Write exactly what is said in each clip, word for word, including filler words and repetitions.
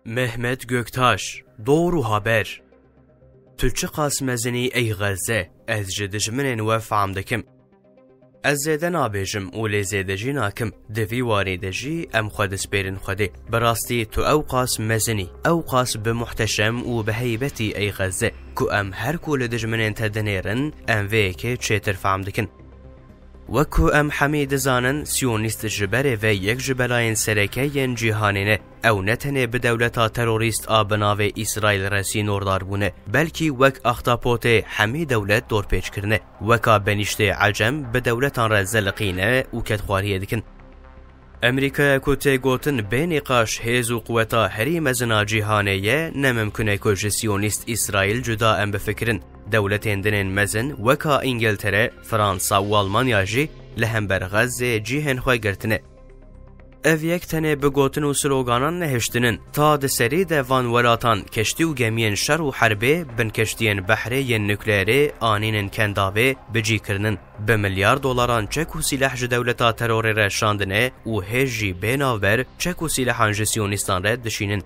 Mehmet Göktaş, Doğru Haber. Tu çiqas mezin î ey Xezze, ez ji dijminên we fehm dikim. Ez zêde nabêjim û lê zêde jî nakim. Di vî warî de jî em xwe dispêrin Xwedê. Bi rastî tu ewqas mezin î, ewqas bi muhteşem û bi heybet î ey Xezze, ku em her ku li dijminên te dinêrin, em vê yekê çêtir fehm dikin. Wek ku em hemî dizanin, Siyonîst ji berê ve yek ji belayên sereke yên cîhanê ne. Ew ne tenê bi dewleta terorîst a bi navê Îsraîl re sînordar bûne, belkî wek axtapotê hemî dewlet dorpêç kirine. Weka benîştê ecem bi dewletan re zeliqîne û kedxwariyê dikin. Amerîkaya ku tê gotin bê nîqaş hêz û quweta herî mezin a cîhanê ye, ne mimkun e ku ji Siyonîst Îsraîl cuda em bifikirin. Dewletên din ên mezin weka Îngiltere, Fransa û Almanya jî li hember Xezzê cihên xwe girtine. Ev yek tenê bi gotin û sloganan nehiştinin. Ta di serî de van welatan keştî û gemiyên şer û herbê, binkeştiyên behrê yên nukleerê anînin kendavê, bi cî kirinin. Bi milyar dolaran çek û sîleh ji dewleta terorê re şandine û hêj jî bê navber çek û sîlehan ji siyonîstan re dişînin.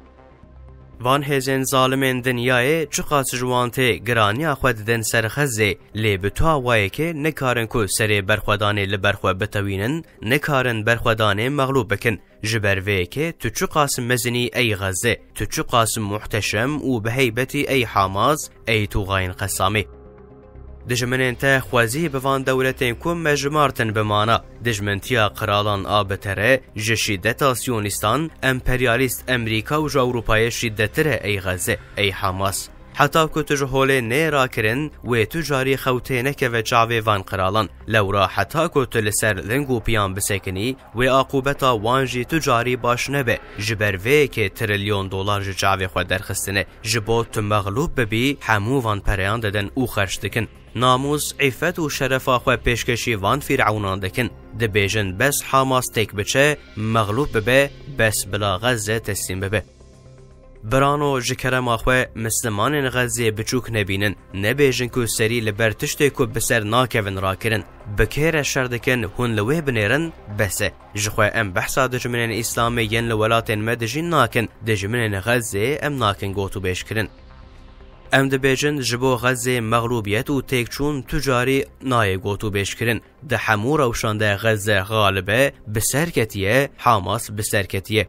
Van hêzên zalimên dinyayê çiqas ji wan tê giraniya xwe didin ser Xezzê, lê bi tu awayekê nikarin ku serê berxwedanê li ber xwe bitewînin, nikarin berxwedanê mexlûb bikin. Ji ber vê yekê tu çiqas mezin î ey Xezze, tu çiqas muhteşem û bi heybet î ey Hamas, ey Tûxayên Qesamê. Dijminên te xwezî bi van dewletên ku me jimartin bi mana. Dijmintiya qiralan a bi te re ji şîdeta siyonîstan, emperyalîst Amerîka û ji Ewropayê şîdettir e ey Xezze, ey Hamas. Heta ku tu ji holê nê rakirin, wê tu carî xew tê nekeve çavê van qiralan. Lewra heta ku tu li ser ling û piyan bisekinî, wê aqûbeta wan jî tu carî baş nebe. Ji ber vê yekê trilyon dolar ji çavê xwe derxistine. Ji bo tu mexlûb bibî, hemû van pereyan didin û xerc dikin. Namûs, îfet û şerefa xwe pêşkêşî van fîrewnan dikin. Dibêjin bes Hamas têk biçe, mexlûb bibe, bes bila Xezze teslîm bibe. Birano, ji kerema xwe Mislimanên Xezzê biçûk nebînin. Nebêjin ku serî li ber tiştê ku bi ser nakevin rakirin. Bi kê re şer dikin, hûn li wê binêrin, bes e. Ji xwe em behsa dijminên Îslamê yên li welatên me dijîn nakin, dijminên Xezzê em nakin gotûbêj kirin. Em dibêjin, ji bo Xezzê mexlûbiyet û têkçûn tu carî nayê gotûbêj kirin. Di hemû rewşan de Xezze xalib e, bi ser ketiye, Hamas bi ser ketiye.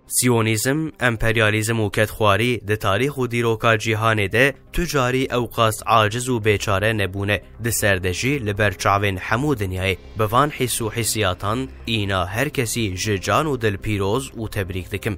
Siyonîzm, emperyalîzm û kedxwarî di tarîx û dîroka cîhanê de tu carî ewqas aciz û bêçare nebûne. Di ser de jî li ber çavên hemû dinyayê. Bi van hîs û hîsiyatan, îna her kesî ji can û dil pîroz û tebrîk dikim.